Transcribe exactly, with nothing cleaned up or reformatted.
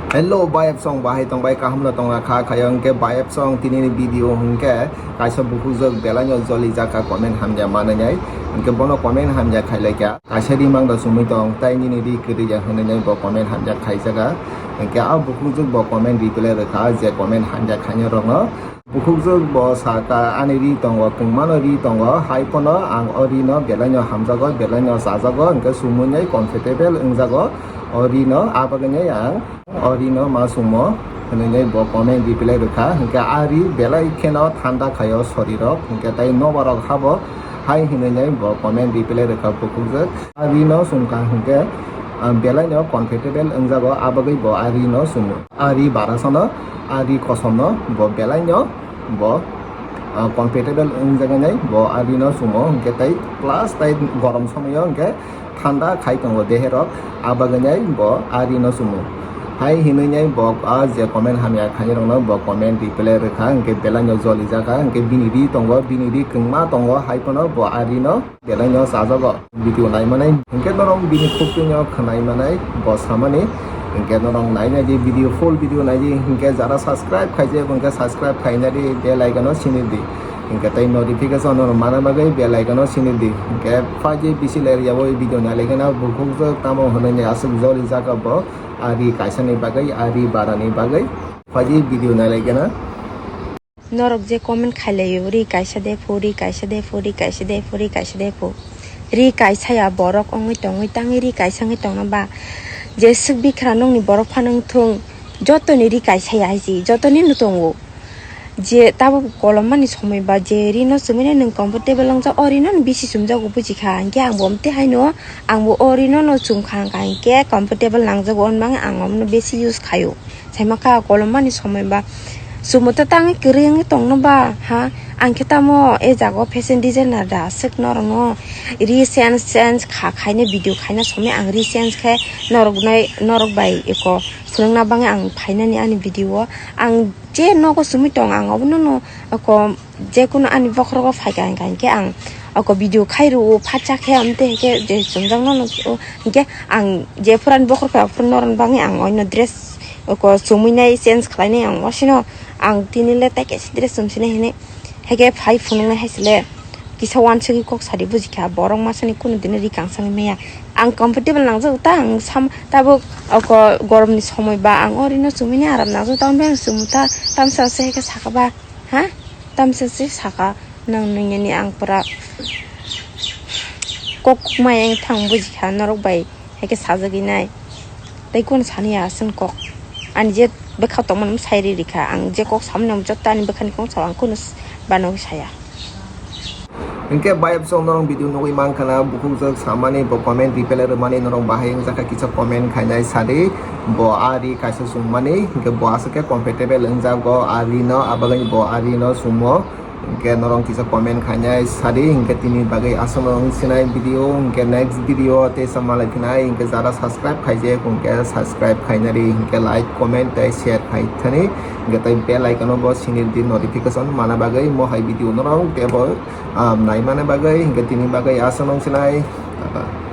Hello, bayapsong, bahai tongbai, kaham no tongna kha, khayo hwnkhe bayapsong, tini ni video hwnkhe kaisa bukhukjwk belai no joli jaka comment hamya manwi nai, hwnkhe bono comment hamya khailai kha, kaisa ri mang da sumui tong, tai nini ri kwrwi ya hwnwi nai bo comment hamya khaijaga, hwnkhe a bukhukjwk bo comment reply rwkha, je comment hamya khainai rokno. Bukhukjwk bo sakha, ani ri tongo, kwngmano ri tongo, hai phano ang o rino belaino hamjago, belaino chajago, hwnkhe sumui nai comfortable wngjago o rino, abagwi nai ang o rino ma sumo hwnwi nai bo comment reply rwkha, hwnkhe a ri belai kheno thanda khaio sorirok, hwnkhe tai nobarok habo hai hwnwi nai bo comment reply rwkha bukhukjwk. A rino sumkha hwnkhe, ah, belaino comfortable wngjago, abagwi bo a rino sumo. A ri barasano, a ri kosomno bo belaino bo, ah, comfortable wngjaganai bo a rino sumo, hwnkhe tai plus tai gorom somoyo hwnkhe thanda khai tongo deherok, abagwi nai bo a rino sumo. Hai hinwi nai bo a je comment hamya khainai rokno bo comment reply rwkha, hwnkhe belaino joli jaka, hwnkhe bini ri tongo, bini ri kwngma tongo, hai phano bo a rino belaino chajago. Video naimanai hwnkhe norok bini khuktuino khwnai manai bo samani, hwnkhe norok nainai di video, full video nai di, hwnkhe jara subscribe khaijak hwnkhe subscribe khaina di, bell icon o sini di, hwnkhe tei notification no mana bagwi bell icon o sini di, hwnkhe phaidi bisi ler yaui video nai lai kheno bukhukjwk tamo hwnwi aswk joli jaka bo, a ri kaisa ni bagwi, a ri bara ni bagwi phaidi video nai lai kheno. Norok je comment khailai o, ri kaisa de phu, ri kaisa de phu, ri kaisa de phu, ri kaisa de phu. Ri kaisa ya borok wngwi tongwi tangwi ri kaisa wngwi tongno ba. Jeswk bikra nokni borok phano wngthung, jotoni ri kaisa ya hai si, jotoni no tongo. Je tabuk kolommani somoi ba je rino chumui nai nwng comfortable wngjak, o rino no bisi chumjago buji kha, hinkhe ang bo omte haino ang bo o rino no chum kha, hinkhe comfortable nangjago, hwnba ang omno bisi use khaio. Saima kha kolommani somoi ba sumo ta tangwi kwrwi wngwi tongno ba ha. Ang khe tamo e jaga o fashion designer da aswk norokno ri change change kha khaina video khaina somoi ang ri change khe norok nai norok bai eko phwrwngna bagwi ang phainani ani video o. Ang je nogo sumui tong ang obono no eko jekunu ani bokhorogo phaikha hinkha hinkhe ang eko video khai rwo phatsa khe amte hinkhe je chumjakno no hinkhe ang je phurani bokhorok phai aphuru norokni bagwi ang oino dress eko chumui nai change khlainai ang wasino ang tini le tai kaisa dress chumsinai hinwi. Haikhe phai phunuknai hai se le kisa uansugwi kok sadi buji kha, borok masani kunu dino ri kangsangwi maya. Ang comfortable nangjago ta, ang sam tabuk oko goromni somoi ba ang o rino chumui ni aram nangjago, tamoni bagwi ang chumu ta, tamsa se haikhe sakha ba, ha? Tamsa se sakha nang nini ang pura kok maya wng thang buji kha norok bai. Haikhe sajagwi nai. Tei kunu sani ya aswk kok. Ani je bwkha tongmani bwsai ri rikha. Ang je kok samani ang jotto ani bwkhani kok sao ang kunu s-, bano saya. Hinkhe bayapsong norok video nugwi mankha na, bukhukjwk samani bo comment reply rwmani norok bahai wngjakha kisa comment khainai sadi. Bo a ri kaisa sungmani hinkhe bo aswk khe comfortable wngjago a rino, abagwi bo a rino sumo. Hinkhe norok kisa comment khainai sadi, hinkhe tini bagwi aswkno wng sinai video, hinkhe next video o teisa malai phinai, hinkhe jara subscribe khaijak, hinkhe subscribe khainari, hinkhe like, comment tei share khai thani, hinkhe tei bell icon o bo sini di notification mana bagwi mohai video norok tebo, um, naimani bagwi, hinkhe tini bagwi aswkno wng sinai, tata.